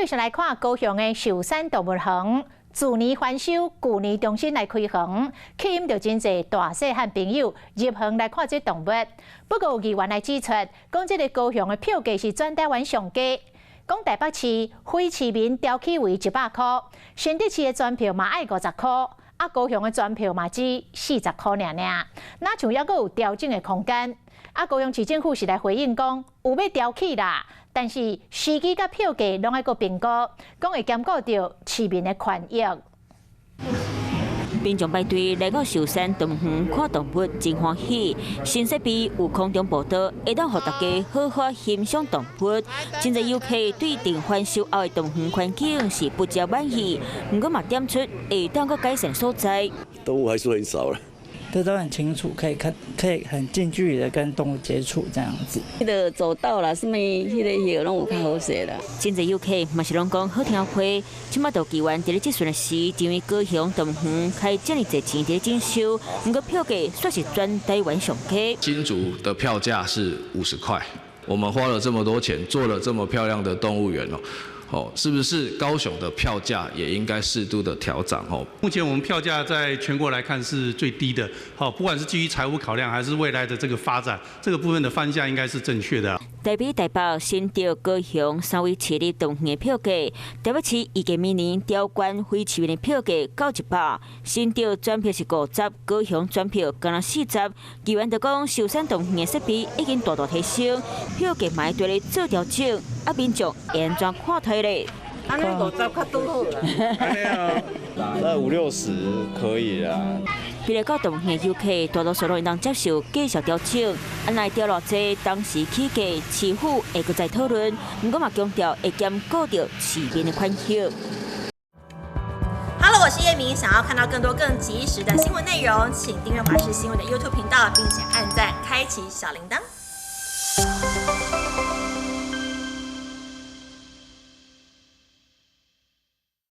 繼續來看高雄的壽山動物園，自年翻修，舊年重新來開園，吸引著真濟大細漢朋友入園來看這動物。不過有議員來指出，講這个高雄的票價是全台灣上低。講台北市非市民調起為100箍，新竹市的全票嘛愛50箍，啊高雄的全票嘛只40箍爾爾，若像猶閣有調整的空間。啊高雄市政府是來回應講，有欲調起啦，但是時機佮票價攏愛閣評估，講會兼顧著市民的權益。民眾排隊來到壽山動物園看動物，真歡喜。新設備有空中步道，會當予大家好好欣賞動物。真濟遊客對頂翻修後的動物園環境是不盡滿意，毋過嘛點出會當閣改善所在。動物還是很少了。這都很清楚，可以看，可以很近距離的跟動物接觸，這樣子。彼个走道啦，啥物彼个彼個攏有較好勢啦。真濟遊客嘛是攏講好聽話，這馬就議員佇咧質詢的時，認為高雄動物園開遮爾濟錢佇咧整修，毋過票價煞是全台灣上低。新竹的票價是50塊，我們花了這麼多錢做了這麼漂亮的動物園哦。哦，是不是高雄的票價也應該適度的調漲？哦，目前我們票價在全國來看是最低的。好，不管是基於財務考量，還是未來的這個發展，這個部分的方向應該是正確的。台北、台北、新竹、高雄三位市立動物園的票價，台北市預計明年調懸非市民的票價到100，新竹全票是50，高雄全票干焦40。議員就講，壽山動物園的設備已經大大提升，票價嘛會佇咧做調整，啊民眾會按怎看待咧？按呢50較拄好啦。那五六十可以啦。比如講動物園遊客大多數攏會當接受繼續調整，按呢調偌濟，當時起價，市府會閣再討論。毋過嘛強調會兼顧著市民的權益。 Hello，我是葉明，想要看到更多更及時的新聞內容，請訂閱華視新聞的 YouTube 頻道，並且按讚，開啟小鈴鐺。